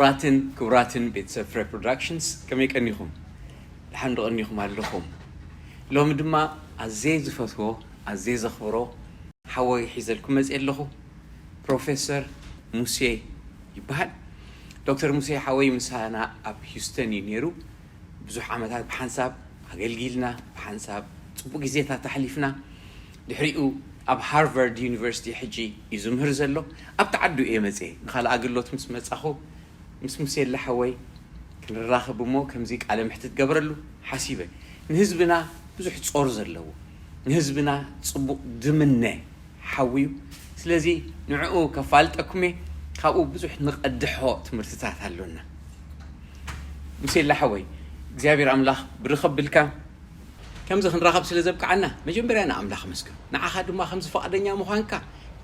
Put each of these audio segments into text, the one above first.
ክቡራትን ክቡራትን ቤተሰብ ፍረ ፕሮዳክሽንስ፣ ከመይ ቀኒኹም? ድሓን ዶ ቀኒኹም ኣለኹም? ሎሚ ድማ ኣዘየ ዝፈትዎ፣ ኣዘየ ዘኽብሮ ሓወይ ሒዘልኩም መፅየ ኣለኹ። ፕሮፌሰር ሙሴ ይበሃል። ዶክተር ሙሴ ሓወይ ምሳና ኣብ ሂውስተን እዩ ነይሩ። ብዙሕ ዓመታት ብሓንሳብ ኣገልጊልና፣ ብሓንሳብ ፅቡቅ ግዜታት ኣሕሊፍና። ድሕሪኡ ኣብ ሃርቫርድ ዩኒቨርሲቲ ሕጂ እዩ ዝምህር ዘሎ። ኣብቲ ዓዱ እየ መፅየ። ንኻልእ ኣገልግሎት ምስ መፃኹ ምስ ሙሴ ለሓወይ ክንራኸብ እሞ ከምዚ ቃለ ምሕትት ገበረሉ ሓሲበ። ንህዝብና ብዙሕ ጾር ዘለዎ፣ ንህዝብና ጽቡቕ ድምነ ሓውዩ። ስለዚ ንዕኡ ከፋልጠኩም እየ። ካብኡ ብዙሕ ንቐድሖ ትምህርትታት ኣሎና። ሙሴ ለሓወይ እግዚኣብሔር ኣምላኽ ብርኸ ብልካ ከምዚ ክንራኸብ ስለ ዘብቅዓና መጀመርያ ንኣምላኽ ኣመስግን። ንዓኻ ድማ ከምዚ ፍቓደኛ ምዃንካ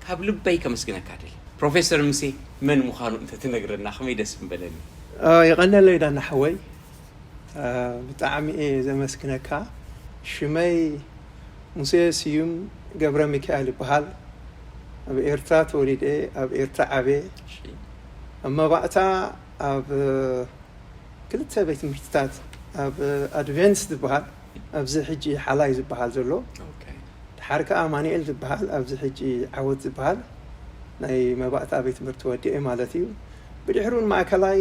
ካብ ልበይ ከመስግነካ ደሊ። ፕሮፌሰር ሙሴ መን ምዃኑ እንተትነግረና ከመይ ደስ ምበለኒ። የቐነለይ ዳና ሓወይ፣ ብጣዕሚ እየ ዘመስግነካ። ሽመይ ሙሴ ስዩም ገብረ ሚካኤል ይበሃል። ኣብ ኤርትራ ተወሊደ፣ ኣብ ኤርትራ ዓብየ። ኣብ መባእታ ኣብ ክልተ ቤት ትምህርትታት፣ ኣብ ኣድቬንስ ዝበሃል፣ ኣብዚ ሕጂ ሓላይ ዝበሃል ዘሎ፣ ድሓር ከኣ ኣማኑኤል ዝበሃል፣ ኣብዚ ሕጂ ዓወት ዝበሃል ናይ መባእታ ቤት ትምህርቲ ወዲኤ ማለት እዩ። ብድሕሩ ንማእከላይ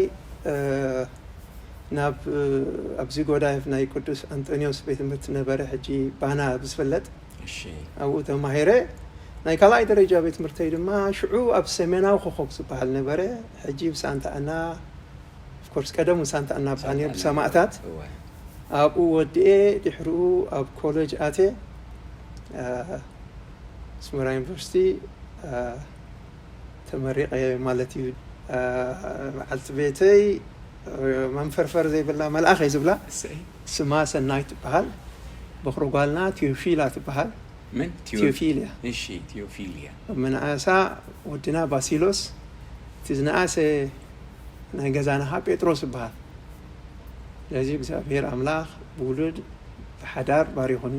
ናብ ኣብዚ ጎዳይፍ ናይ ቅዱስ ኣንጠንዮስ ቤት ትምህርቲ ነበረ፣ ሕጂ ባና ብዝፍለጥ፣ ኣብኡ ተማሂረ። ናይ ካልኣይ ደረጃ ቤት ትምህርተይ ድማ ሽዑ ኣብ ሰሜናዊ ኮኾብ ዝበሃል ነበረ፣ ሕጂ ብሳንታ ኣና፣ ኦፍኮርስ ቀደም ሳንታ ኣና በሃል ነይሩ፣ ብሰማእታት። ኣብኡ ወዲኤ ድሕሪኡ ኣብ ኮሌጅ ኣትየ፣ ኣስመራ ዩኒቨርሲቲ ተመሪቐ ማለት እዩ። በዓልቲ ቤተይ መንፈርፈር ዘይብላ መልኣኽ እየ ዝብላ። ስማ ሰናይት ትበሃል። በኹሪ ጓልና ቴዎፊላ ትበሃል። መን? ቴዎፊልያ። እሺ፣ ቴዎፊልያ። ኣብ መናእሳ ወድና ባሲሎስ፣ እቲ ዝነኣሰ ናይ ገዛና ኸዓ ጴጥሮስ ይበሃል። ስለዚ እግዚኣብሔር ኣምላኽ ብውሉድ ብሓዳር ባሪኹኒ።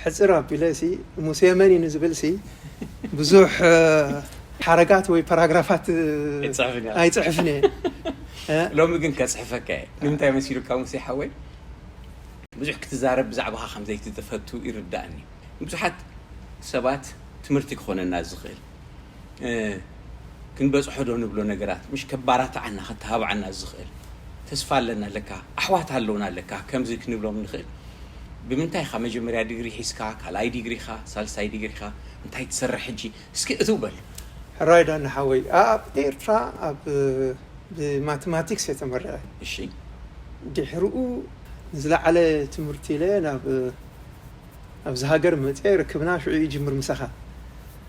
ሕጽር ኣቢለ ሲ ሙሴ መን እዩ ንዝብል ሲ ብዙሕ ሓረጋት ወይ ፓራግራፋት ኣይጽሕፍን እየ። ሎሚ ግን ከጽሕፈካ እየ። ንምንታይ መሲሉካ ሙሴ ሓወይ? ብዙሕ ክትዛረብ ብዛዕባኻ ከም ዘይትፈቱ ይርዳእኒ። ንብዙሓት ሰባት ትምህርቲ ክኾነና ዝኽእል፣ ክንበጽሖ ዶ ንብሎ ነገራት፣ ምሽ ከባራትዓና፣ ከተሃብዓና ዝኽእል፣ ተስፋ ኣለና ኣለካ፣ ኣሕዋት ኣለውና ኣለካ፣ ከምዚ ክንብሎም ንኽእል። ብምንታይ ኢኻ መጀመርያ ዲግሪ ሒዝካ፣ ካልኣይ ዲግሪኻ፣ ሳልሳይ ዲግሪኻ፣ እንታይ ትሰርሕ ሕጂ? እስኪ እትው በል። ሕራይ ዳና ሓወይ፣ ኣብ ኤርትራ ኣብ ብማቴማቲክስ እየ ተመሪቐ። እሺ። ድሕሪኡ ንዝለዓለ ትምህርቲ ኢለ ናብ ኣብዚ ሃገር መፅየ፣ ርክብና ሽዑ ይጅምር ምሳኻ።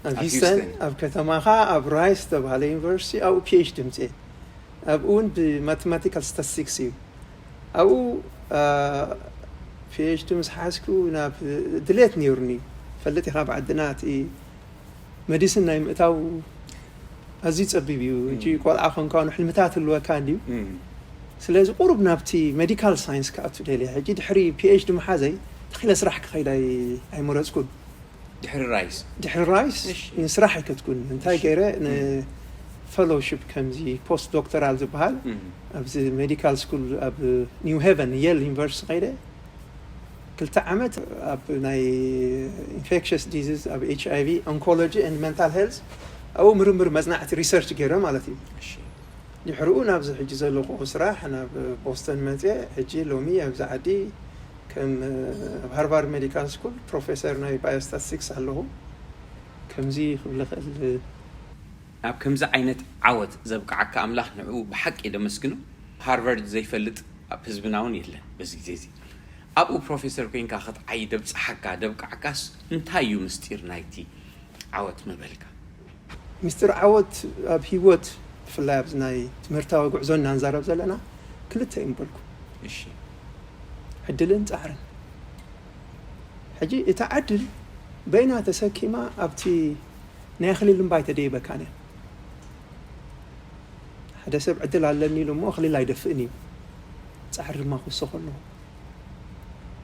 ኣብ ኣብ ሂውስተን፣ ሂውስተን። ኣብ ከተማኻ፣ ኣብ ራይስ ዝተባህለ ዩኒቨርሲቲ፣ ኣብኡ ፒኤችዲ ምፅየ። ኣብኡ እውን ብማቴማቲካል ስታቲስቲክስ እዩ። ኣብኡ ፒኤችዲ ምስ ሓዝኩ ናብ ድሌት ነይሩኒ። ፈልጥ ኢኻ፣ ኣብ ዓድና እቲ መዲስን ናይ ምእታው ኣዝዩ ጸቢብ እዩ። ሕጂ ቆልዓ ኮንካ ሕልምታት ህልወካ እንድዩ። ስለዚ ቁሩብ ናብቲ ሜዲካል ሳይንስ ክኣቱ ደልየ። ሕጂ ድሕሪ ፒኤችዲ ምሓዘይ ተኺለ ስራሕ ክኸይድ ኣይ-፣ ኣይመረጽኩን። ድሕሪ ራይስ? ድሕሪ ራይስ እሺ። ንስራሕ ኣይከድኩን። እንታይ እሺ። ገይረ? ን-፣ ም። ፈሎሺፕ ከምዚ ፖስት ዶክተራል ዝበሃል ም። ኣብዚ ሜዲካል ስኩል ኣብ ኒው ሄቨን የል ዩኒቨርሲቲ ከይደ ክልተ ዓመት ኣብ ናይ ኢንፌክሽስ ዲዚዝ፣ ኣብ ኤች ኣይ ቪ፣ ኦንኮሎጂ ኤንድ ሜንታል ሄልዝ ኣብኡ ምርምር መጽናዕቲ ሪሰርች ገይረ ማለት እዩ። እሺ። ድሕሪኡ ናብዚ ሕጂ ዘለኹ ስራሕ ናብ ቦስተን መጽየ። ሕጂ ሎሚ ኣብዚ ዓዲ ከም ኣብ ሃርቫርድ ሜዲካል ስኩል ፕሮፌሰር ናይ ባዮስታቲስቲክስ ኣለኹ። ከምዚ ክብል እኽእል። ናብ ከምዚ ዓይነት ዓወት ዘብቅዓካ ኣምላኽ ንዕኡ ብሓቂ ደመስግኖ። ሃርቫርድ ዘይፈልጥ ኣብ ህዝብና እውን የለን በዚ ግዜ እዚ። ኣብኡ ፕሮፌሰር ኮይንካ ክትዓይ ደብጽሓካ ደብቅዓካስ እንታይ እዩ ምስጢር ናይቲ ዓወት ምበልካ? ምስጢር ዓወት ኣብ ህይወት፣ ብፍላይ ኣብዚ ናይ ትምህርታዊ ጉዕዞ እናንዛረብ ዘለና፣ ክልተ እዩ ምበልኩ። እሺ። ዕድልን ጻዕርን። ሕጂ እታ ዕድል በይና ተሰኪማ ኣብቲ ናይ ኣኽሊል እምባ ኣይተደይበካን እያ። ሓደ ሰብ ዕድል ኣለኒ ኢሉ እሞ ኣኽሊል ኣይደፍእን እዩ። ጻዕሪ ድማ ክውስኾ ኣለዎ።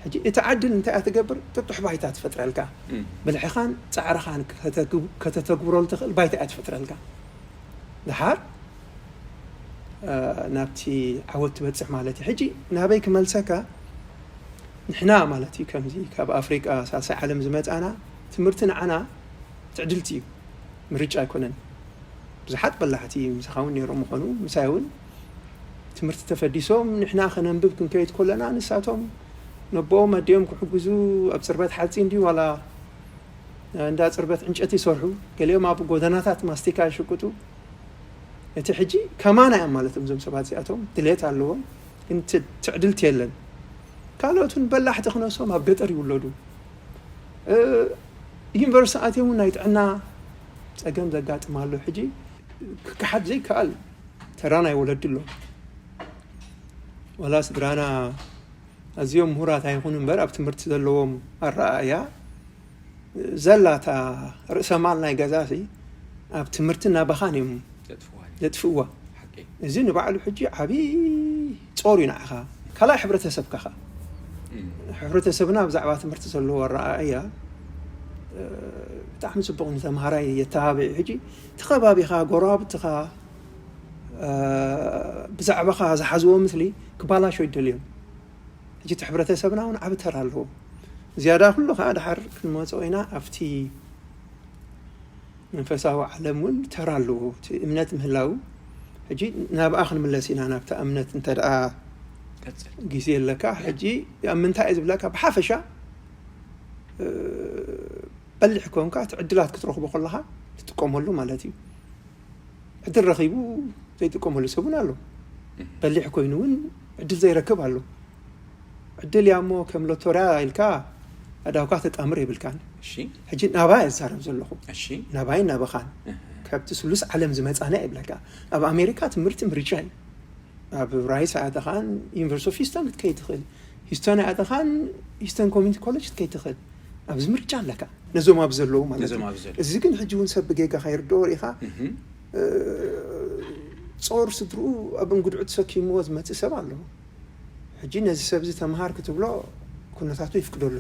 ሕጂ እቲ ዕድል እንታይ እያ ትገብር? ጥጡሕ ባይታ ትፈጥረልካ። እም። ብልሕኻን ጻዕርኻን ከተግብ-፣ ከተተግብረሉ ትኽእል ባይታ እያ ትፈጥረልካ። ድሓር ናብቲ ዓወት ትበፅሕ ማለት እዩ። ሕጂ ናበይ ክመልሰካ? ንሕና ማለት እዩ ከምዚ ካብ ኣፍሪቃ ሳልሳይ ዓለም ዝመፃና ትምህርቲ ንዓና ትዕድልቲ እዩ፣ ምርጫ ኣይኮነን። ብዙሓት በላሕቲ ምሳኻ እውን ነይሮም ምኾኑ፣ ምሳይ እውን ትምህርቲ ተፈዲሶም ንሕና ከነንብብ ክንከይድ ከለና ንሳቶም ነቦኦም ኣዲኦም ክሕግዙ ኣብ ፅርበት ሓፂን ድዩ ዋላ እንዳ ፅርበት ዕንጨት ይሰርሑ፣ ገሊኦም ኣብ ጎደናታት ማስቲካ ይሽቅጡ። እቲ ሕጂ ከማና እዮም ማለት እዮም እዞም ሰባት እዚኣቶም ድሌት ኣለዎም፣ ግን ት- ትዕድልቲ የለን። ካልኦት እውን በላሕቲ ክነሶም ኣብ ገጠር ይውለዱ። እ፣ ዩኒቨርሲቲ ኣትዮም እውን ናይ ጥዕና ፀገም ዘጋጥም ኣሎ። ሕጂ ክከሓድ ዘይከኣል ተራ ናይ ወለዲ ኣሎ። ዋላ ስድራና ኣዝዮም ምሁራት ኣይኹኑ እምበር ኣብ ትምህርቲ ዘለዎም ኣረኣእያ ዘላታ ርእሰ ማል ናይ ገዛ ሲ ኣብ ትምህርቲ ናባኻን እዮም ዘጥፍዋ። እዚ ንባዕሉ ሕጂ ዓብዪ ጾር እዩ ንዓኻ ካልኣይ ሕብረተሰብካ ኸ። ሕብረተሰብና ብዛዕባ ትምህርቲ ዘለዎ ኣረኣእያ ብጣዕሚ ፅቡቕ ንተምሃራይ የተባብዕ እዩ። ሕጂ እቲ ከባቢኻ ጎረባብትኻ ብዛዕባኻ ዝሓዝዎ ምስሊ ክባላሾ ይደልዮም። ሕጂ እቲ ሕብረተሰብና እውን ዓብ ተራ ኣለዎ። ዝያዳ ኩሉ ከዓ ድሓር ክንመፅኦ ኢና ኣብቲ መንፈሳዊ ዓለም እውን ተራ ኣለዎ እቲ እምነት ምህላው። ሕጂ ናብኣ ክንምለስ ኢና ናብታ እምነት እንተ ደኣ ግዜ ኣለካ። ሕጂ ኣብ ምንታይ እየ ዝብለካ ብሓፈሻ በሊሕ ኮንካ እቲ ዕድላት ክትረኽቦ ከለኻ ትጥቀመሉ ማለት እዩ። ዕድል ረኺቡ ዘይጥቀመሉ ሰብ እውን ኣሎ። በሊሕ ኮይኑ እውን ዕድል ዘይረክብ ኣሎ። ዕድል እያ እሞ ከም ሎቶርያ ኢልካ ኣዳውካ ተጣምር የብልካን። ሕጂ ናባይ እዛረብ ዘለኹ ናባይ ናባኻን ካብቲ ስሉስ ዓለም ዝመፃና ይብለካ። ኣብ ኣሜሪካ ትምህርቲ ምርጫ እዩ። ኣብ ራይስ ኣተኻን ዩኒቨርሲቲ ኦፍ ሂስተን ክትከይድ ትኽእል፣ ሂስተን ኣተኻን ሂስተን ኮሚኒቲ ኮሌጅ ክትከይድ ትኽእል። ኣብዚ ምርጫ ኣለካ ነዞም ኣብ ዘለዉ ማለት እዩ። እዚ ግን ሕጂ እውን ሰብ ብጌጋ ከይርድኦ ርኢኻ ጾር ስድርኡ ኣብ እንግድዑ ተሰኪምዎ ዝመፅእ ሰብ ኣሎ። ሕጂ ነዚ ሰብ እዚ ተምሃር ክትብሎ ኩነታቱ ይፍቅደሉ።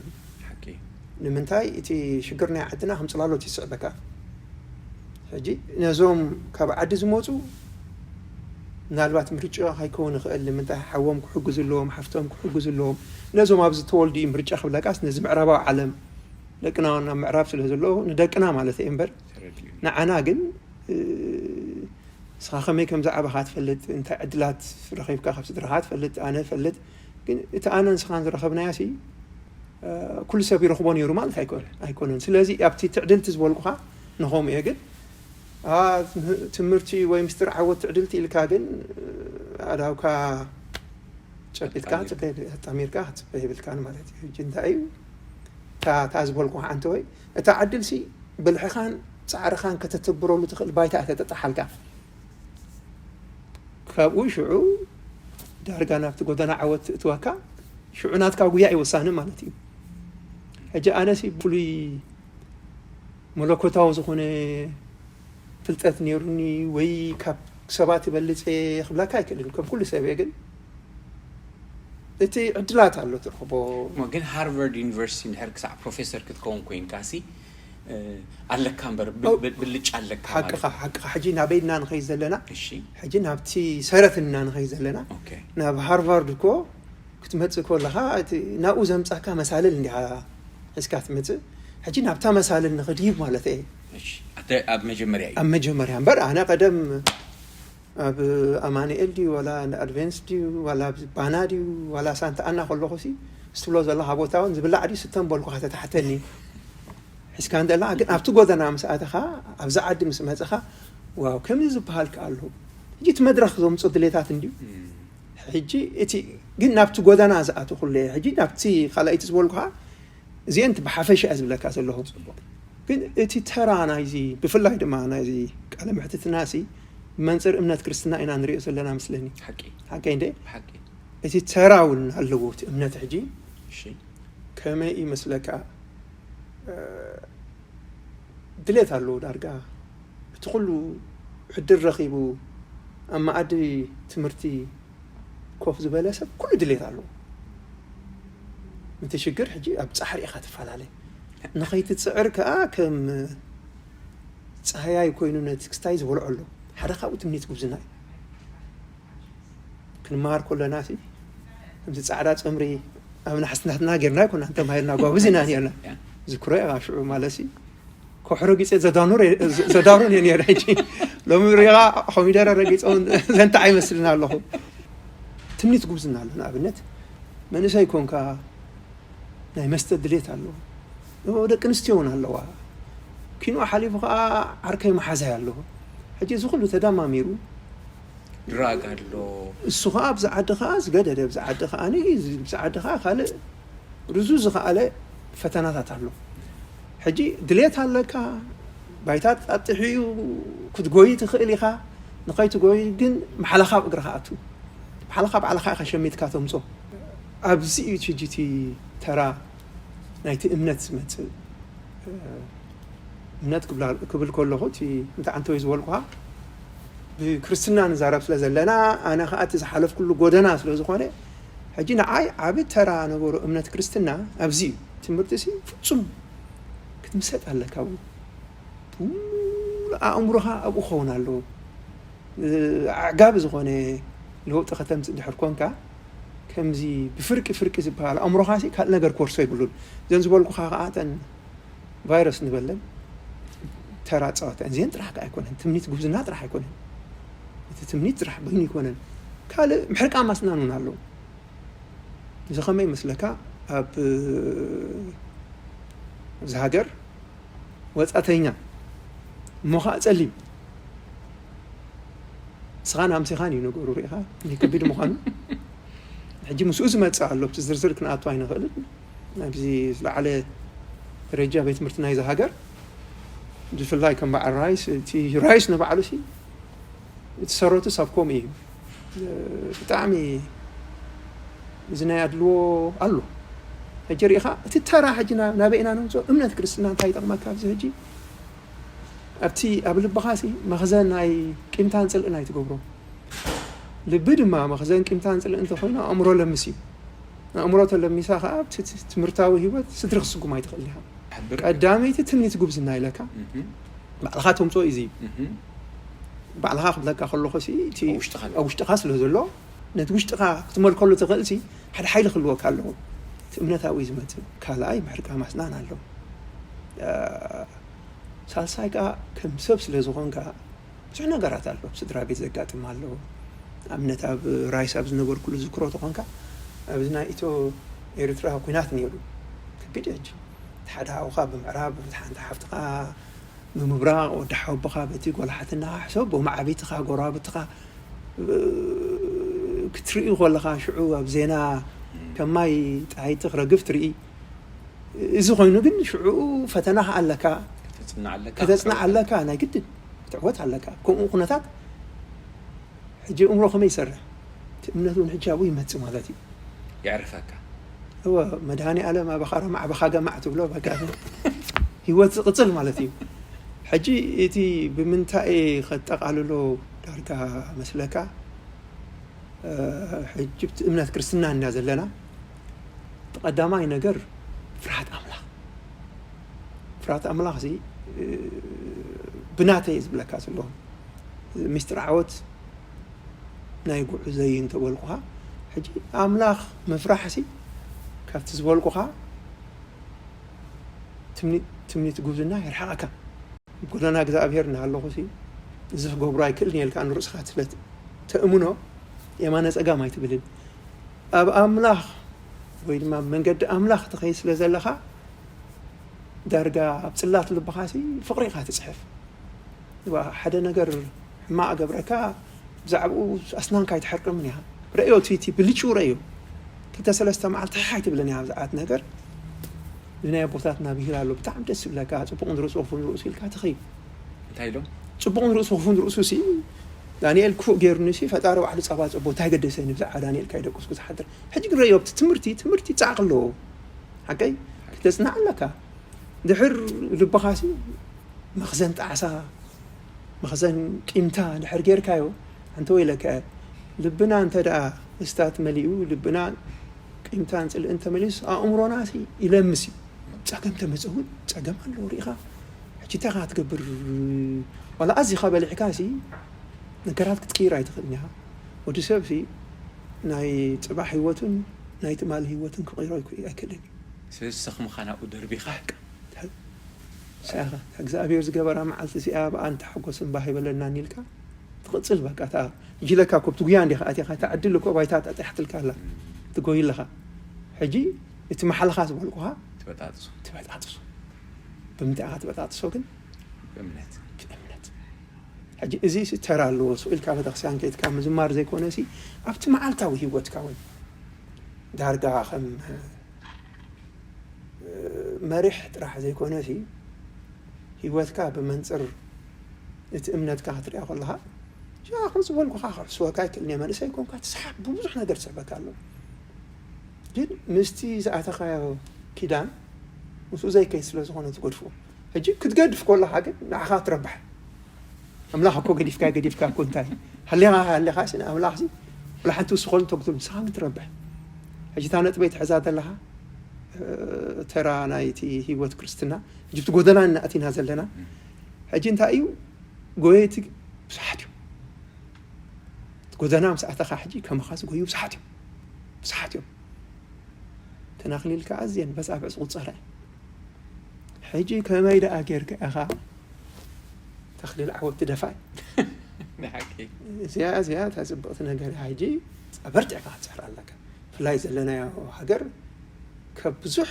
ንምንታይ እቲ ሽግር ናይ ዓድና ከም ፅላሎት ይስዕበካ። ሕጂ ነዞም ካብ ዓዲ ዝመፁ ምናልባት ምርጫ ከይከውን ይኽእል። ንምንታይ ሓዎም ክሕግዙ ኣለዎም፣ ሓፍቶም ክሕግዙ ኣለዎም። ነዞም ኣብዚ ተወልዱ እዩ ምርጫ ክብለካስ ነዚ ምዕራባዊ ዓለም ደቅና ናብ ምዕራብ ስለ ዘለዉ ንደቅና ማለት እየ እምበር ንዓና ግን ንስኻ ከመይ ከም ዝዓበኻ ትፈልጥ፣ እንታይ ዕድላት ረኺብካ ካብ ስድራኻ ትፈልጥ፣ ኣነ እፈልጥ። ግን እቲ ኣነ ንስኻን ዝረኸብናዮ ሲ ኩሉ ሰብ ይረኽቦ ነይሩ ማለት ኣይኮነን። ስለዚ ኣብቲ ትዕድልቲ ዝበልኩኻ ንኸምኡ እየ። ግን ትምህርቲ ወይ ምስጢር ዓወት ትዕድልቲ ኢልካ ግን ኣዳውካ ጨቢጥካ ኣጣሚርካ ክትፅበ ይብልካን ማለት እዩ። ሕጂ እንታይ እዩ እታ ዝበልኩኻ ኣንተ ወይ እታ ዕድል ሲ ብልሕኻን ፃዕርኻን ከተተግብረሉ ትኽእል ባይታ እተጠጣሓልካ ካብኡ ሽዑ ዳርጋ ናብቲ ጎደና ዓወት ትእትወካ ሽዑ ናትካ ጉያ እዩ ወሳኒ ማለት እዩ። ሕጂ ኣነሲ ብፍሉይ መለኮታዊ ዝኾነ ፍልጠት ነይሩኒ ወይ ካብ ሰባት ይበልፅ ክብላካ ኣይክእልን ከም ኩሉ ሰብ እየ። ግን እቲ ዕድላት ኣሎ ትረኽቦ። ግን ሃርቨርድ ዩኒቨርሲቲ እንድሕር ክሳዕ ፕሮፌሰር ክትከውን ኮይንካ ሲ ኣለካ እምበር ብልጫ ኣለካ። ሓቅኻ ሓቅኻ። ሕጂ ናበይና ንኸይ ዘለና ሕጂ ናብቲ ሰረትና ንኸይ ዘለና ናብ ሃርቫርድ እኮ ክትመፅእ ከለኻ ናብኡ ዘምፃካ መሳልል እንዲኻ ሒዝካ ትመፅእ። ሕጂ ናብታ መሳልል ንኽድይብ ማለት እየ። ኣብ መጀመርያ እዩ ኣብ መጀመርያ እምበር ኣነ ቀደም ኣብ ኣማንኤል ድዩ ዋላ ኣድቨንስ ድዩ ዋላ ባና ድዩ ዋላ ሳንታ ኣና ከለኹ ሲ ስትብሎ ዘለኻ ቦታ እውን ዝብላዕ ድዩ ስተን በልኩ ከተታሕተኒ ሒዝካ እንደላ ግን ኣብቲ ጎደና ምስ ኣተኻ ኣብዛ ዓዲ ምስ መፅኻ ዋው ከምዚ ዝበሃል ከ ኣሎ። ሕጂ እቲ መድረኽ ዘምፆ ድሌታት እንድዩ። ሕጂ እቲ ግን ናብቲ ጎደና ዝኣተኹለ ሕጂ ናብቲ ካልኣይቲ ዝበልኩኻ እዚአን ብሓፈሻ እየ ዝብለካ ዘለኹ። ግን እቲ ተራ ናይዚ ብፍላይ ድማ ናይዚ ቃለ ምሕትትና ሲ ብመንፅር እምነት ክርስትና ኢና ንሪኦ ዘለና ምስለኒ። ሓቂ እንደ እቲ ተራ እውን ኣለዎ እቲ እምነት ሕጂ ከመይ ይመስለካ ድሌት ኣለዎ ዳርጋ እቲ ኩሉ ዕድል ረኺቡ ኣብ መኣዲ ትምህርቲ ኮፍ ዝበለ ሰብ ኩሉ ድሌት ኣለዎ። እቲ ሽግር ሕጂ ኣብ ፃዕሪ ኢኻ ትፈላለ። ንኸይትፅዕር ከዓ ከም ፃህያይ ኮይኑ ነቲ ክስታይ ዝበልዖ ኣሎ። ሓደ ካብኡ ትምኒት ጉብዝና እዩ። ክንመሃር ከለና ሲ ከምዚ ጻዕዳ ጸምሪ ኣብ ናሕስናትና ጌርና ኣይኮናን ተማሂርና፣ ጓብዝ ኢና ነርና። ዝክሮ ኢኻ ሽዑ ማለት ሲ ኮሕሮ ግጼ ዘዳኑር ዘዳሩን እየ ነረ። ሕጂ ሎሚ ሪኻ ኮሚደረ ረጊጾም ዘንታ ኣይመስልን ኣለኹ። ትምኒት ጉብዝና ኣሎ። ንኣብነት መንእሰይ ኮንካ ናይ መስተ ድሌት ኣለዎ። ደቂ ኣንስትዮ እውን ኣለዋ። ኪንኡ ሓሊፉ ከዓ ዓርከይ መሓዛይ ኣለዎ። ሕጂ እዚ ኩሉ ተደማሚሩ ድራግ ኣሎ። እሱ ከዓ ኣብዚ ዓዲ ከዓ ዝገደደ፣ ኣብዚ ዓዲ ከዓ ኣብዚ ዓዲ ከዓ ካልእ ርዙ ዝኸኣለ ፈተናታት ኣሎ። ሕጂ ድሌት ኣለካ፣ ባይታ ኣጥሒኡ ክትጎይ ትኽእል ኢኻ። ንኸይትጎይ ግን ማሕላኻ ኣብ እግርኻ ኣቱ። ማሕላኻ ባዕልኻ ኢኻ ሸሚትካ ተምጾ። ኣብዚ እዩ ሕጂ እቲ ተራ ናይቲ እምነት ዝመጽእ። እምነት ክብል ከለኹ እቲ እንተ ዓንተወይ ዝበልኩኻ ብክርስትና ንዛረብ ስለ ዘለና፣ ኣነ ከዓ እቲ ዝሓለፍኩሉ ጎደና ስለ ዝኾነ፣ ሕጂ ንዓይ ዓቢ ተራ ነበሩ እምነት ክርስትና ኣብዚ እዩ። ትምህርቲ ሲ ፍጹም ክትምሰጥ ኣለካ። ኣእምሮኻ ኣብኡ ክኸውን ኣለዎ። ኣዕጋቢ ዝኾነ ለውጢ ከተምፅእ ድሕር ኮንካ፣ ከምዚ ብፍርቂ ፍርቂ ዝበሃል ኣእምሮኻ ሲ ካልእ ነገር ክወርሶ የብሉን። እዘን ዝበልኩኻ ከዓ እተን ቫይረስ ንበለን ተራ ፀዋታ እዚአን ጥራሕ ከዓ ኣይኮነን። ትምኒት ጉብዝና ጥራሕ ኣይኮነን። እቲ ትምኒት ጥራሕ በይኑ ኣይኮነን። ካልእ ምሕርቃ ማስናን እውን ኣለዎ። እዚ ከመይ ይመስለካ? ኣብ እዚ ሃገር ወፃተኛ እሞ ከዓ ፀሊም ስኻን ኣምሲኻን እዩ ነገሩ። ርኢኻ ከቢድ ምዃኑ። ሕጂ ምስኡ ዝመፅእ ኣሎ። ኣብቲ ዝርዝር ክንኣቱ ኣይንኽእልን። ኣብዚ ዝለዓለ ደረጃ ቤት ትምህርቲ ናይዚ ሃገር ብፍላይ ከም በዓል ራይስ፣ እቲ ራይስ ንባዕሉ ሲ እቲ ሰረቱ ሳብ ከምኡ እዩ። ብጣዕሚ እዚ ናይ ኣድልዎ ኣሎ። ሕጂ ርኢኻ እቲ ተራ ሕጂ ናበይ ኢና ነምፅኦ? እምነት ክርስትና እንታይ ይጠቕመካ ኣብዚ ሕጂ? ኣብቲ ኣብ ልብኻ ሲ መኽዘን ናይ ቂምታን ፅልእን ኣይትገብሮ። ልቢ ድማ መኽዘን ቂምታን ፅልእን እንተኮይኑ ኣእምሮ ለምስ እዩ። ኣእምሮ ተለሚሳ ከዓ ኣብቲ ትምህርታዊ ህይወት ስድሪ ክስጉም ኣይትኽእል ኢኻ። ቀዳመይቲ ትምኒት ጉብዝና ኢለካ ባዕልኻ ተምፅኦ እዩ። ባዕልኻ ክብለካ ከለኹ ሲ እቲ ኣብ ውሽጥኻ ስለ ዘሎ ነቲ ውሽጥኻ ክትመልከሉ ትኽእል ሲ ሓደ ሓይሊ ክህልወካ ኣለዎ። እቲ እምነታዊ ዝመፅእ ካልኣይ ምሕርቃ ማስናን ኣሎ። ሳልሳይ ከዓ ከም ሰብ ስለ ዝኾንካ ብዙሕ ነገራት ኣሎ። ስድራ ቤት ዘጋጥም ኣሎ። ኣብነት ኣብ ራይስ ኣብ ዝነበርኩሉ ዝክሮ ተኾንካ ኣብዚ ናይ ኢትዮ ኤርትራ ኩናት ነይሩ። ከቢድ ሕጂ ሓደ ሓውኻ ብምዕራብ ሓንቲ ሓፍትኻ ብምብራቕ ወዲ ሓወቦኻ በቲ ጎላሓትና ሕሰብ ብመዓቢትኻ ጎረባብትኻ ክትርኢ ከለኻ ሽዑ ኣብ ዜና ከማይ ጣይቲ ክረግፍ ትርኢ። እዚ ኮይኑ ግን ሽዑ ፈተና ከኣ ኣለካ። ከተጽንዕ ኣለካ። ከተጽንዕ ኣለካ፣ ናይ ግድን ክትዕወት ኣለካ። ከምኡ ኩነታት ሕጂ እምሮ ከመይ ይሰርሕ? እቲ እምነት እውን ሕጂ ኣብኡ ይመጽእ ማለት እዩ። የዕርፈካ። እወ፣ መድሃኒ ኣለም ኣባኻ ረማዕ ኣባኻ ገማዕ ትብሎ በቃ ህይወት ዝቕጽል ማለት እዩ። ሕጂ እቲ ብምንታይ ከጠቓልሎ ዳርጋ መስለካ? ሕጂ እምነት ክርስትና እንዳ ዘለና እቲ ቀዳማይ ነገር ፍርሃት ኣምላኽ። ፍርሃት ኣምላኽ እዚ ብናተይ ዝብለካ ዘለኹ ምስጢር ዓወት ናይ ጉዕዘይ እንተበልኩኻ፣ ሕጂ ኣምላኽ ምፍራሕ ሲ ካብቲ ዝበልኩኻ ትምኒት ጉብዝና የርሕቐካ። ጎደና እግዚኣብሔር እናሃለኹ ሲ እዚ ክገብሮ ኣይክእልን እየ ኢልካ ንርእስኻ ስለ ተእምኖ የማነ ጸጋም ኣይትብልን። ኣብ ኣምላኽ ወይ ድማ ኣብ መንገዲ ኣምላኽ ትኸይድ ስለ ዘለኻ ዳርጋ ኣብ ጽላት ልብኻ ሲ ፍቕሪ ኢኻ ትጽሕፍ። ሓደ ነገር ሕማቕ ገብረካ ብዛዕባኡ ኣስናንካ ኣይትሕርቅምን ኢኻ። ረእዮ እቲ ብልጭው ረእዮ። ክልተ ሰለስተ መዓልቲ ሓይ ትብልን እያ ብዛዕባት ነገር። እዚ ናይ ኣቦታትና ብሂል ኣሎ ብጣዕሚ ደስ ዝብለካ። ጽቡቕ ንርእሱ ክፉእ ንርእሱ ኢልካ ትኸይድ። እንታይ ኢሎም? ጽቡቕ ንርእሱ ክፉእ ንርእሱ ሲ ዳንኤል ክፉእ ገይሩኒ ሲ ፈጣሪ ባዕሉ ጸባ ጸቦ እንታይ ገደሰኒ ብዛዕባ ዳንኤል ካይደቀስኩ ዝሓድር። ሕጂ ግን ረእዮ ኣብቲ ትምህርቲ ትምህርቲ ጻዕቕ ኣለዎ። ሓቀይ ክተጽናዕ ኣለካ። ድሕር ልብኻ ሲ መኽዘን ጣዕሳ መኽዘን ቂምታ ድሕር ጌርካዮ፣ ኣንተ ወይለከ። ልብና እንተ ደኣ እስታት መሊኡ፣ ልብና ቂምታን ጽልእን ተመሊሱ፣ ኣእምሮና ሲ ይለምስ እዩ። ጸገም ተመጸ እውን ጸገም ኣለዎ ርኢኻ። ሕጂ እንታይ ኢኻ ትገብር? ዋላ ኣዚኻ በሊዕካ ሲ ነገራት ክትቅይር ኣይትኽእልን ኢኻ። ወዲ ሰብ ሲ ናይ ጽባሕ ህይወቱን ናይ ትማሊ ህይወቱን ክቕይሮ ኣይክ- ኣይክእልን እዩ። ስለዚ ሰኽምኻ ናብኡ ደርቢኻ። እዚኣ እግዚኣብሔር ዝገበራ መዓልቲ እዚኣ ብኣ እንተሓጎስን ባህ ይበለናን ኢልካ ትቕጽል። በቃ እታ ጅለካ እኮ ብቲ ጉያ እንዲኻ ኣቲኻ፣ እታ ዕድል እኮ ባይታ ጣጢሓትልካ ኣላ፣ ትጎይ ኣለኻ። ሕጂ እቲ መሓልኻ ዝበልኩኻ ትበጣጥሶ። ትበጣጥሶ። ብምንታይ ኢኻ ትበጣጥሶ ግን? ብእምነት። ብእምነት። ሕጂ እዚ ሲ ተራ ኣለዎ። ስቕ ኢልካ ቤተክርስትያን ከይድካ ምዝማር ዘይኮነ ሲ ኣብቲ መዓልታዊ ህይወትካ እውን ዳርጋ ከም መሪሕ ጥራሕ ዘይኮነ ሲ ህይወትካ ብመንፅር እቲ እምነትካ ክትሪኣ ከለኻ ያ ከም ዝበልኩኻ ክሕስወካ ኣይክእልን እየ። መንእሰይ ኮንካ ትስሓብ፣ ብብዙሕ ነገር ትስሕበካ ኣሎ። ግን ምስቲ ዝኣተኻዮ ኪዳን ምስኡ ዘይከይድ ስለ ዝኾነ ትገድፎ። ሕጂ ክትገድፍ ከለኻ ግን ንዓኻ ትረብሕ። ኣምላኽ እኮ ገዲፍካ ገዲፍካ እኮ እንታይ ሃሌኻ ሃሌኻ ሲ ንኣምላኽ ሲ ወላ ሓንቲ ውስኾን ተግትሉ ንስኻ ግን ትረብሕ። ሕጂ እታ ነጥበይ ትሕዛ ዘለኻ እ፣ ተራ ናይቲ ህይወት ክርስትና ሕጂ እቲ ጎደና እናእቲና ዘለና ሕጂ እንታይ እዩ? ጎየቲ ብዙሓት እዮም። እቲ ጎደና ምስ ኣተኻ ሕጂ ከማኻ ዝጎዩ ብዙሓት እዮም፣ ብዙሓት እዮም። ተናኽሊልካ ኣዝየን በፃብዕ ዝቑፀራ እዩ። ሕጂ ከመይ ደኣ ጌርካ ኢኻ ተኽሊል ዓወት ትደፋ እዩ? ናይ ሓቂ። እዚኣ እዚኣ እታ ፅብቕቲ ነገር እያ። ሕጂ ኣበርቲዕካ ክትፅሕር ኣለካ። ብፍላይ ዘለናዮ ሃገር ካብ ብዙሕ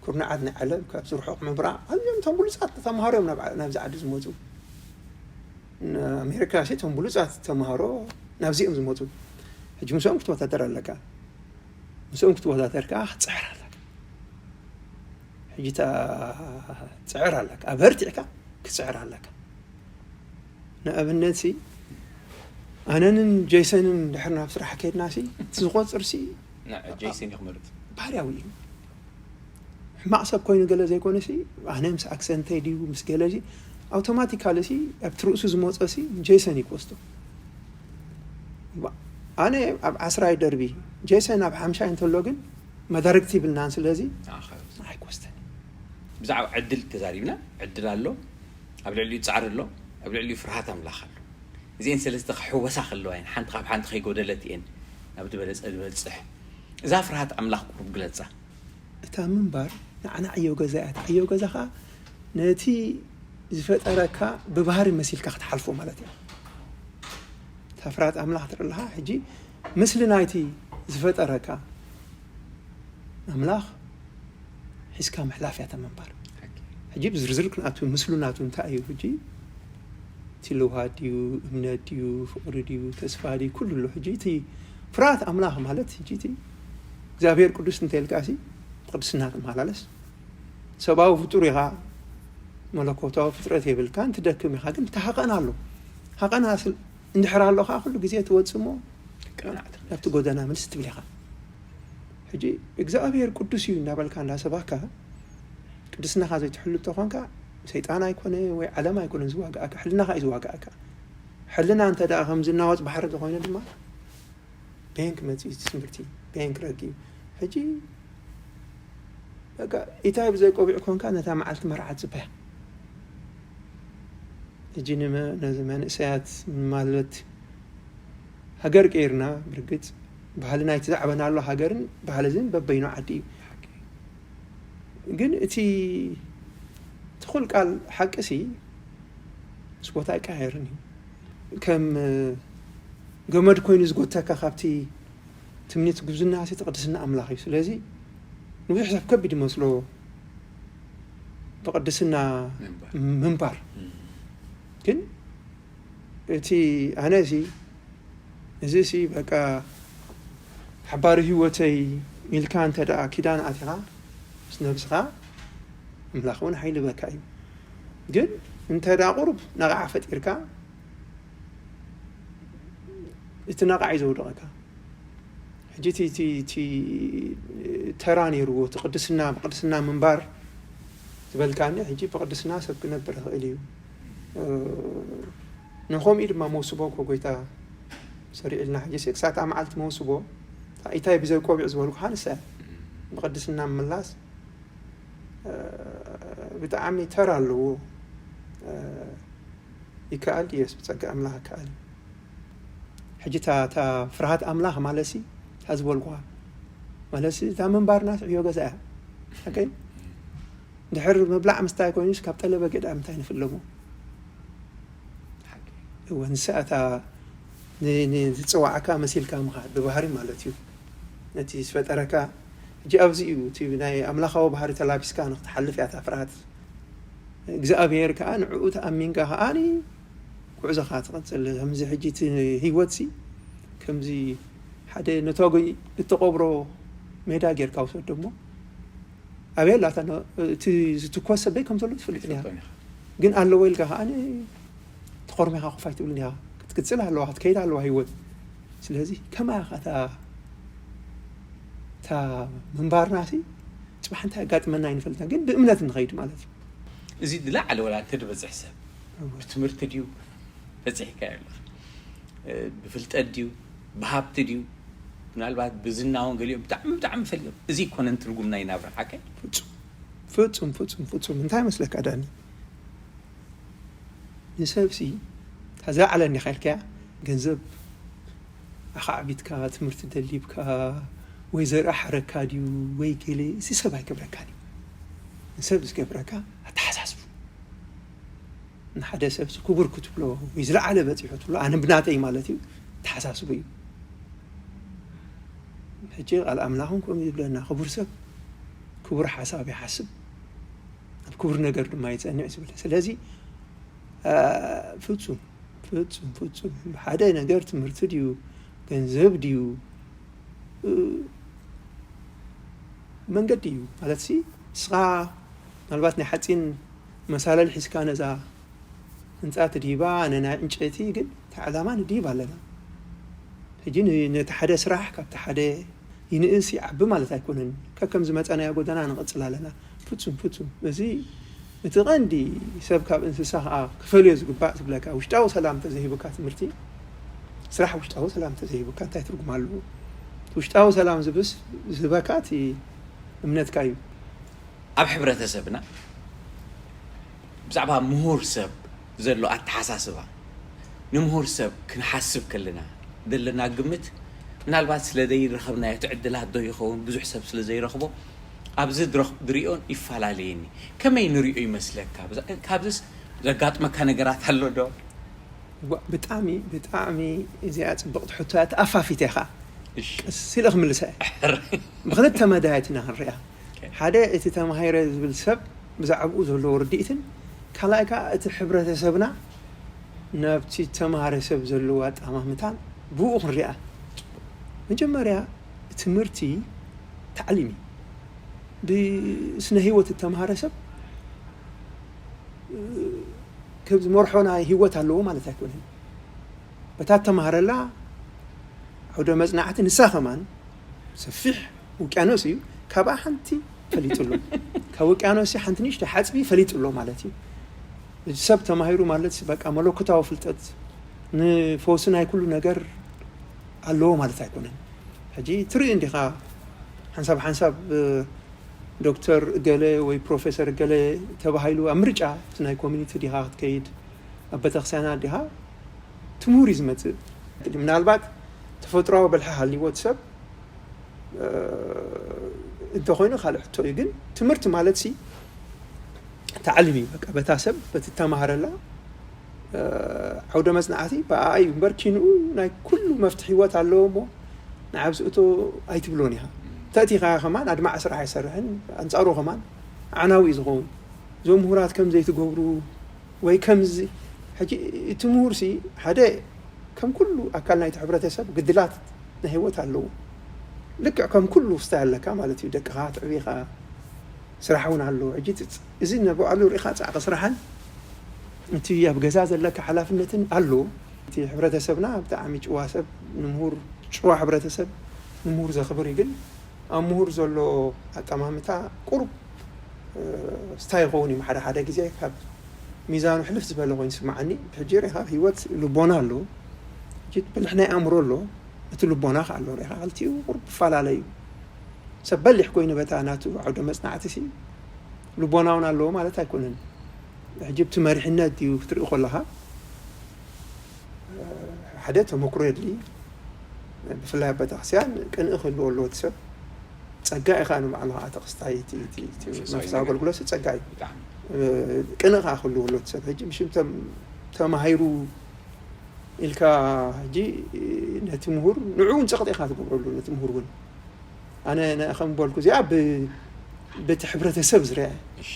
ኩርናዓት ናይ ዓለም ካብ ዝርሑቕ ምብራቕ ኣዝዮም እቶም ብሉፃት ተምሃሮ እዮም ናብ ዓ- ናብዚ ዓዲ ዝመፁ። ንኣሜሪካ ሲ እቶም ብሉፃት ተምሃሮ ናብዚኦም ዝመፁ። ሕጂ ምስኦም ክትወዳደር ኣለካ። ምስኦም ክትወዳደር ከዓ ክትፅሕር ኣለካ። ሕጂ እታ ፅዕር ኣለካ፣ ኣበርቲዕካ ክትፅዕር ኣለካ። ንኣብነት ሲ ኣነንን ጄሰንን ድሕር ናብ ስራሕ ከድና ሲ እቲ ዝቆፅር ሲ ና ጄሰን እዩ ክመርጥ። ባህርያዊ እዩ። ሕማቕ ሰብ ኮይኑ ገለ ዘይኮነ ሲ ኣነ ምስ ኣክሰንተይ ድዩ ምስ ገለ ሲ ኣውቶማቲካሊ ሲ ኣብቲ ርእሱ ዝመፀ ሲ ጄሰን እዩ ክወስዶ። ባ- ኣነ ኣብ ዓስራይ ደርቢ ጄሰን ኣብ ሓምሻይ እንተሎ ግን መዳርግቲ ይብልናን ስለዚ ንዓኻ እዩ። ኣይክወስደን። ብዛዕባ ዕድል ተዛሪብና። ዕድል ኣሎ፣ ኣብ ልዕሊኡ ፃዕሪ ኣሎ፣ ኣብ ልዕሊኡ ፍርሃት ኣምላኽ ኣሎ። እዚአን ሰለስተ ክሕወሳ ከለዋ እየን ሓንቲ ካብ ሓንቲ ከይጎደለት እየን ናብ ዝበለፀ ዝበፅሕ። እዛ ፍርሃት ኣምላኽ ቁሩብ ግለፃ። እታ ምንባር ንዓና ዕዮ ገዛ እያ። እታ ዕዮ ገዛ ከዓ ነቲ ዝፈጠረካ ብባህሪ መሲልካ ክትሓልፎ ማለት እያ። እታ ፍርሃት ኣምላኽ ትርኢ ኣለኻ ሕጂ ምስሊ ናይቲ ዝፈጠረካ ኣምላኽ ሒዝካ ምሕላፍ እያ እታ ምንባር። ሕጂ ብዝርዝር ክንኣቱ ምስሉ ናቱ እንታይ እዩ ሕጂ እቲ ልውሃት ድዩ እምነት ድዩ ፍቕሪ ድዩ ተስፋ ድዩ ኩሉ ኣሎ። ሕጂ እቲ ፍርሃት ኣምላኽ ማለት ሕጂ እቲ እግዚኣብሔር ቅዱስ እንተልካ ሲ ብቅድስና ትመላለስ። ሰብኣዊ ፍጡር ኢኻ፣ መለኮታዊ ፍጥረት የብልካን ትደክም ኢኻ። ግን እቲ ሃቐን ኣሎ። ሃቐን ኣስል እንድሕር ኣሎ ከዓ ኩሉ ግዜ ትወፅእ እሞ ቀናዕቲ ናብቲ ጎደና ምልስ ትብል ኢኻ። ሕጂ እግዚኣብሔር ቅዱስ እዩ እንዳበልካ እንዳሰባካ ቅድስናኻ ዘይትሕሉ እንተኾንካ ሰይጣን ኣይኮነ ወይ ዓለም ኣይኮነን ዝዋግኣካ፣ ሕልናኻ እዩ ዝዋግኣካ። ሕልና እንተ ደኣ ከም ዝናወፅ ባሕሪ እንተኾይኑ ድማ በየን ክመፅእ እዩ እቲ ትምህርቲ በየን ክረግ እዩ። ሕጂ በቃ ኢታይ ብዘይ ቆቢዕ ኮንካ ነታ መዓልቲ መርዓ ፅበያ። ሕጂ ንመ- ነዚ መንእሰያት ማለት ሃገር ቀይርና ብርግፅ ባህሊ ናይቲ ዛዕበናሉ ሃገርን ባህሊ ዝን በበይኑ ዓዲ እዩ። ግን እቲ ትኹል ቃል ሓቂ ሲ ምስ ቦታ ኣይቀያየርን እዩ። ከም ገመድ ኮይኑ ዝጎተካ ካብቲ ትምኒት ጉብዝና ሲ እቲ ቅድስና ኣምላኽ እዩ። ስለዚ ንብዙሕ ሰብ ከቢድ ይመስሎ ብቅድስና ምንባር። ምንባር። እም። ግን እቲ ኣነ ሲ እዚ ሲ በቃ ሓባሪ ህይወተይ ኢልካ እንተ ደኣ ኪዳን ኣቲኻ ምስ ነብስኻ ኣምላኽ እውን ሓይሊ በካ እዩ። ግን እንተ ደኣ ቁሩብ ነቓዓ ፈጢርካ እቲ ነቓዕ እዩ ዘውደቐካ። ሕጂ እቲ- እቲ እቲ ተራ ነይርዎ እቲ ቅድስና ብቅድስና ምንባር ዝበልካኒ ሕጂ ብቅድስና ሰብ ክነብር ይኽእል እዩ። እ፣ ንኸምኡ ድማ መውስቦ እኮ ጎይታ ሰሪዕልና ሕጂ ሲ ክሳታ መዓልቲ መውስቦ እታ ኢታይ ብዘይ ቆቢዕ ዝበልኩ ሓንሳ ብቅድስና ምምላስ እ፣ ብጣዕሚ ተራ ኣለዎ። እ፣ ይከኣል ድየስ ብፀጋ ኣምላኽ ይከኣል እዩ። ሕጂ እታ ፍርሃት ኣምላኽ ማለሲ እታ ዝበልኩኻ ማለሲ እታ ምንባርና ዕዮ ገዛ እያ። ኦኬ፣ ድሕር ምብላዕ ምስታይ ኮይኑስ ካብ ጠለበ ገዳ ምንታይ ንፍለሞ? እወ፣ ንሳ እታ ዝፅዋዕካ መሲልካ ምኻድ ብባህሪ ማለት እዩ። ነቲ ዝፈጠረካ ሕጂ ኣብዚ እዩ እቲ ናይ ኣምላኻዊ ባህሪ ተላቢስካ ንክትሓልፍ እያ እታ ፍርሃት። እግዚኣብሔር ከዓ ንዕኡ ተኣሚንካ ከዓ ጉዕዞኻ ትቐፅል። ከምዚ ሕጂ እቲ ህይወት ሲ ከምዚ ሓደ ነቶጎ እተቆብሮ ሜዳ ጌርካ ውሰዶ እሞ ኣበይ ኣላታ እቲ ዝትኮስ ሰበይ ከም ዘሎ ትፈልጥ ኒኻ። ግን ኣለዎ ኢልካ ከዓ ተቆርሜኻ ኮፋይ ትብል ኒኻ። ክትቅፅል ኣለዋ ክትከይድ ኣለዋ ህይወት። ስለዚ ከማያ ከታ እታ ምንባርና ሲ ፅባሕ እንታይ ኣጋጥመና ኣይንፈልጥና፣ ግን ብእምነት ንኸይድ ማለት እዩ። እዚ ዝለዓለ ወላ እንተድበፅሕ ሰብ ብትምህርቲ ድዩ በፂሕካ ያለ ብፍልጠት ድዩ ብሃብቲ ድዩ ምናልባት ብዝናውን ገሊኦም ብጣዕሚ ብጣዕሚ ፈልዮም እዚ ይኮነን ትርጉም ናይ ናብራ ሓቀ ፍፁም ፍፁም ፍፁም እንታይ መስለካ ዳኒ? ንሰብሲ ታዛዕለ እንዲኻ ኢልካያ ገንዘብ ኣኻዕቢትካ ትምህርቲ ደሊብካ ወይ ዘርኢ ሓረካ ድዩ ወይ ገለ እዚ ሰብ ኣይገብረካ ድዩ? ንሰብ ዝገብረካ ኣተሓሳስቡ። ንሓደ ሰብ ክቡር ክትብሎ ወይ ዝለዓለ በፂሑ ትብሎ ኣነ ብናተይ ማለት እዩ ተሓሳስቡ እዩ። ሕጂ ቃል ኣምላኽን ከምኡ ይብለና ክቡር ሰብ ክቡር ሓሳብ ይሓስብ ኣብ ክቡር ነገር ድማ ይፀንዕ ዝብል። ስለዚ ፍፁም ፍፁም ፍፁም ሓደ ነገር ትምህርቲ ድዩ ገንዘብ ድዩ መንገዲ እዩ ማለት ሲ እስኻ ምናልባት ናይ ሓፂን መሳለል ሒዝካ ነዛ ህንፃ ትድይባ ኣነ ናይ ዕንጨይቲ ግን እቲ ዕላማ ንድይብ ኣለና። ሕጂ ነቲ ሓደ ስራሕ ካብቲ ሓደ ይንእስ ይዓቢ ማለት ኣይኮነን። ከከም ዝመፀናዮ ጎደና ንቐፅል ኣለና። ፍፁም ፍፁም እዚ እቲ ቀንዲ ሰብ ካብ እንስሳ ከዓ ክፈልዮ ዝግባእ ዝብለካ ውሽጣዊ ሰላም ተዘይህብካ ትምህርቲ ስራሕ ውሽጣዊ ሰላም ተዘይህብካ እንታይ ትርጉም ኣለዎ? ውሽጣዊ ሰላም ዝብስ ዝህበካ እቲ እምነትካ እዩ። ኣብ ሕብረተሰብና ብዛዕባ ምሁር ሰብ ዘሎ ኣተሓሳስባ ንምሁር ሰብ ክንሓስብ ከለና ዘለና ግምት ምናልባት ስለ ዘይረኸብናዮ እቲ ዕድላት ዶ ይኸውን ብዙሕ ሰብ ስለ ዘይረኽቦ ኣብዚ ዝረኽ- ዝሪኦን ይፈላለየኒ ከመይ ንሪኦ ይመስለካ ብዛ- ካብዚስ ዘጋጥመካ ነገራት ኣሎ ዶ ዋ- ብጣዕሚ ብጣዕሚ እዚኣ ፅብቕቲ ሕቶ እያ ተኣፋፊት ኢኻ እሺ ቀስ ኢለ ክምልሳ እየ ብክልተ መዳየት ኢና ክንሪኣ ሓደ እቲ ተማሂረ ዝብል ሰብ ብዛዕባኡ ዘለዎ ርድኢትን ካልኣይ ከዓ እቲ ሕብረተሰብና ናብቲ ተማሃረ ሰብ ዘለዎ ኣጣማምታን ብኡ ክንሪኣ መጀመርያ ትምህርቲ ታዕሊም እዩ ብስነ ህይወት እተምሃረ ሰብ ከም ዝመርሖ ናይ ህይወት ኣለዎ ማለት ኣይኮነን በታ ተምሃረላ ዓውደ መፅናዕቲ ንሳ ከማን ሰፊሕ ውቅያኖስ እዩ ካብኣ ሓንቲ ፈሊጡ ኣሎ ካብ ውቅያኖስ ሓንቲ ንሽተ ሓፅቢ ፈሊጡ ኣሎ ማለት እዩ ሰብ ተማሂሩ ማለት በቃ መለኮታዊ ፍልጠት ንፈውሲ ናይ ኩሉ ነገር ኣለዎ ማለት ኣይኮነን ሕጂ ትርኢ እንዲኻ ሓንሳብ ሓንሳብ ዶክተር እገለ ወይ ፕሮፌሰር እገለ ተባሂሉ ኣብ ምርጫ እቲ ናይ ኮሚኒቲ ዲኻ ክትከይድ ኣብ ቤተክርስትያና ዲኻ ትምህር እዩ ዝመፅእ ምናልባት ተፈጥሮዊ ብልሒ ሃልይዎ እቲ ሰብ እንተኮይኑ ካልእ ሕቶ እዩ ግን ትምህርቲ ማለት ሲ ተዓሊም እዩ በቃ በታ ሰብ በቲ ተማሃረላ ዓውደ መፅናዕቲ ብኣኣ እዩ እምበር ኪንኡ ናይ ኩሉ መፍትሒ ህይወት ኣለዎ እሞ ንዓብ ዝእቶ ኣይትብሎን ኢኻ ተእቲኻ ከማን ኣድማዕ ስራሕ ኣይሰርሕን ኣንፃሩ ከማን ኣዕናዊ እዩ ዝኸውን እዞም ምሁራት ከም ዘይትገብሩ ወይ ከምዚ ሕጂ እቲ ምሁር ሲ ሓደ ከም ኩሉ ኣካል ናይቲ ሕብረተሰብ ግድላት ናይ ህይወት ኣለዎ ልክዕ ከም ኩሉ ክስታይ ኣለካ ማለት እዩ ደቅኻ ትዕቢኻ ስራሕ እውን ኣለዎ ሕጂ እዚ ነብዕሉ ርኢኻ ፃዕቂ ስራሕን እቲ ኣብ ገዛ ዘለካ ሓላፍነትን ኣሎ እቲ ሕብረተሰብና ብጣዕሚ ጭዋ ሰብ ንምሁር ጭዋ ሕብረተሰብ ንምሁር ዘኽብር እዩ ግን ኣብ ምሁር ዘሎ ኣጠማምታ ቁሩብ ስታይ ይኸውን እዩ ሓደ ሓደ ግዜ ካብ ሚዛኑ ሕልፍ ዝበለ ኮይኑ ስማዓኒ ሕጂ ርኢኻ ህይወት ልቦና ኣሎ ሕጂ በልሕ ናይ ኣእምሮ ኣሎ እቲ ልቦና ከዓ ኣሎ ርኢኻ ክልቲኡ ቁሩብ ይፈላለ እዩ ሰብ በሊሕ ኮይኑ በታ ናቱ ዓውደ መፅናዕቲ ሲ ልቦና እውን ኣለዎ ማለት ኣይኮነን ሕጂ ብቲ መሪሕነት ድዩ ክትርኢ ከለኻ ሓደ ተመክሮ የድሊ። ብፍላይ ኣብ ቤተክርስትያን ቅንኢ ክህልዎ ኣለዎ እቲ ሰብ። ጸጋ ኢኻ ንባዕሉ ከዓ ተኽስታይ እቲ- እቲ- እቲ መንፈሳዊ መንፈሳዊ ኣገልግሎት ጸጋ እዩ። ብጣዕሚ ቅንኢ ከዓ ክህልዎ ኣለዎ እቲ ሰብ። ሕጂ ምሽም ተም- ተማሂሩ ኢልካ ሕጂ ነቲ ምሁር ንዑ እውን ጸቕጢ ኢኻ ትገብረሉ። ነቲ ምሁር እውን ኣነ ነ- ከም በልኩ እዚኣ ብ- በቲ ሕብረተሰብ ዝርያ እሺ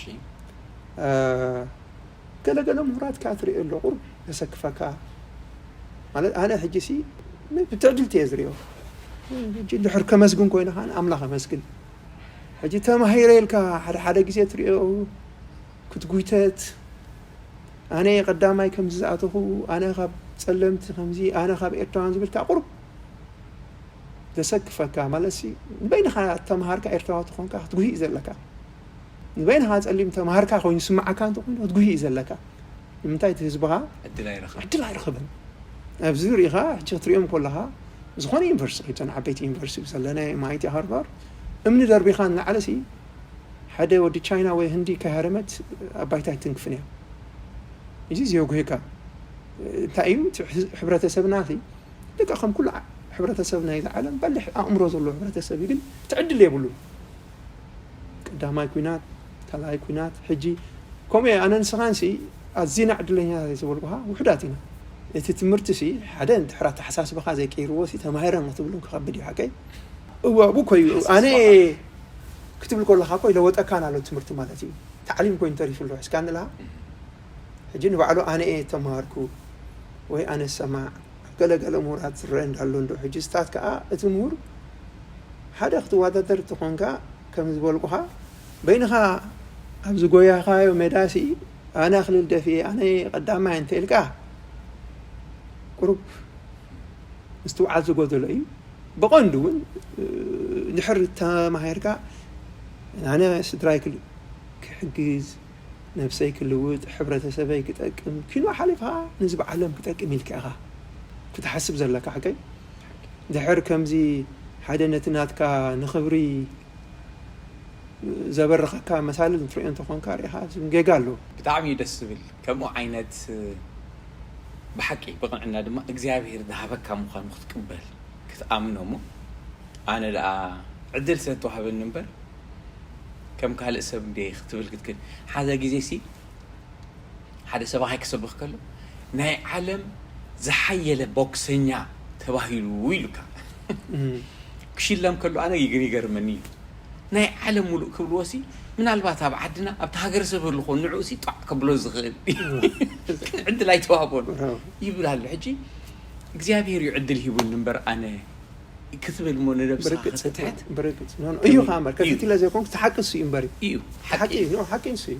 ገለገለ ምሁራት ከዓ ትሪኦ ኣሎ ቁሩብ ዘሰክፈካ። ማለት ኣነ ሕጂ ሲ ብትዕድልቲ እየ ዝሪኦ። ሕጂ ድሕር ከመስግን ኮይነ ከዓ ኣምላኽ ኣመስግን። ሕጂ ተማሂረ ኢልካ ሓደ ሓደ ግዜ ትሪኦ ክትጉይተት፣ ኣነ ቀዳማይ ከምዚ ዝኣተኹ፣ ኣነ ካብ ጸለምቲ ከምዚ፣ ኣነ ካብ ኤርትራውያን ዝብል ከዓ ቁሩብ ዘሰክፈካ። ማለት ሲ ንበይንኻ ተምሃርካ ኤርትራዊ ተኾንካ ክትጉሂ እዩ ዘለካ። ንበይንኻ ጸሊም ተምሃርካ ኮይኑ ስምዓካ እንተኮይኑ ክትጉሂ እዩ ዘለካ። ንምንታይ እቲ ህዝብኻ ዕድል ኣይረኸብ ዕድል ኣይረኸብን። ኣብዚ ሪኢኻ ሕጂ ክትሪኦም ከለኻ ዝኾነ ዩኒቨርሲቲ ከይተን ዓበይቲ ዩኒቨርሲቲ ብዘለና ማይቲ ሃርቫርድ እምኒ ደርቢኻ ንላዕለ ሲ ሓደ ወዲ ቻይና ወይ ህንዲ ከሃረመት ኣብ ባይታ ኣይትንክፍን እያ። እዚ ዘየጉሄካ እንታይ እዩ? እቲ ሕ- ሕብረተሰብና ሲ በቃ ከም ኩሉ ዓ- ሕብረተሰብ ናይዚ ዓለም በሊሕ ኣእምሮ ዘለዎ ሕብረተሰብ እዩ፣ ግን እቲ ዕድል የብሉን። ቀዳማይ ኩናት፣ ካልኣይ ኩናት፣ ሕጂ ከምኡ እየ። ኣነ ንስኻን ሲ ኣዚና ዕድለኛ ዝበልኩኻ ውሕዳት ኢና። እቲ ትምህርቲ ሲ ሓደ እንድሕር ኣተሓሳስባኻ ዘይቀይርዎ ሲ ተማሂረ ክትብሉ ክኸብድ እዩ ሓቀይ። እወ ኣብኡ ኮዩ ኣነ ክትብል ከለኻ ኮይ ለወጠካን ኣሎ ትምህርቲ ማለት እዩ። ታዕሊም ኮይኑ ተሪፉ ኣሎ ሕስካ ንላ ሕጂ ንባዕሉ ኣነ እየ ተማሃርኩ ወይ ኣነ ሰማዕ ኣብ ገለገለ ምሁራት ዝረአ እንዳሎ እንዶ ሕጂ ስታት ከዓ እቲ ምሁር ሓደ ክትወዳደር ተኾንካ ከም ዝበልኩኻ በይንኻ ኣብዚ ጎያኻዮ ሜዳሲ ኣነ ኣክሊል ደፊ ኣነ ቀዳማይ እንተ ኢልካ ቁሩብ ምስትውዓል ዝጎደሎ እዩ። ብቐንዱ እውን ድሕር ተማሂርካ ኣነ ስድራይ ክል- ክሕግዝ ነብሰይ ክልውጥ ሕብረተሰበይ ክጠቅም ኪኖ ሓሊፍካ ንህዝቢ ዓለም ክጠቅም ኢልካ ኢኻ ክትሓስብ ዘለካ ሓቀይ። ድሕር ከምዚ ሓደ ነቲ ናትካ ንኽብሪ ዘበረኸካ መሳልል ንትሪኦ እንተኾንካ ርኢኻ ዝም ጌጋ ኣለዎ። ብጣዕሚ እዩ ደስ ዝብል። ከምኡ ዓይነት ብሓቂ ብቕንዕና ድማ እግዚኣብሔር ዝሃበካ ምዃኑ ክትቅበል ክትኣምኖ እሞ ኣነ ደኣ ዕድል ስለ ተዋህበኒ እምበር ከም ካልእ ሰብ እንደ ክትብል ክትክእል ሓደ ግዜ ሲ ሓደ ሰብኣይ ክሰብኽ ከሎ ናይ ዓለም ዝሓየለ ቦክሰኛ ተባሂሉ ኢሉካ ክሽለም ከሎ ኣነ ግን ይገርመኒ እዩ። ናይ ዓለም ሙሉእ ክብልዎ ሲ ምናልባት ኣብ ዓድና ኣብቲ ሃገረሰብ ህልኾ ንዑ ሲ ጣዕ ከብሎ ዝኽእል ዕድል ኣይተዋህቦን ይብል ኣሎ። ሕጂ እግዚኣብሔር እዩ ዕድል ሂቡኒ እምበር ኣነ ክትብል እሞ ንነብስኻ ብርግጽ ክትሕት ብርግጽ ኖ፣ ኖ፣ እዩ ኸዓ እምበር ከፊት ኢለ ዘይኮንኩ እቲ ሓቂ እሱ እዩ እምበር እዩ። እዩ ሓቂ እዩ ኖ፣ ሓቂ እሱ እዩ።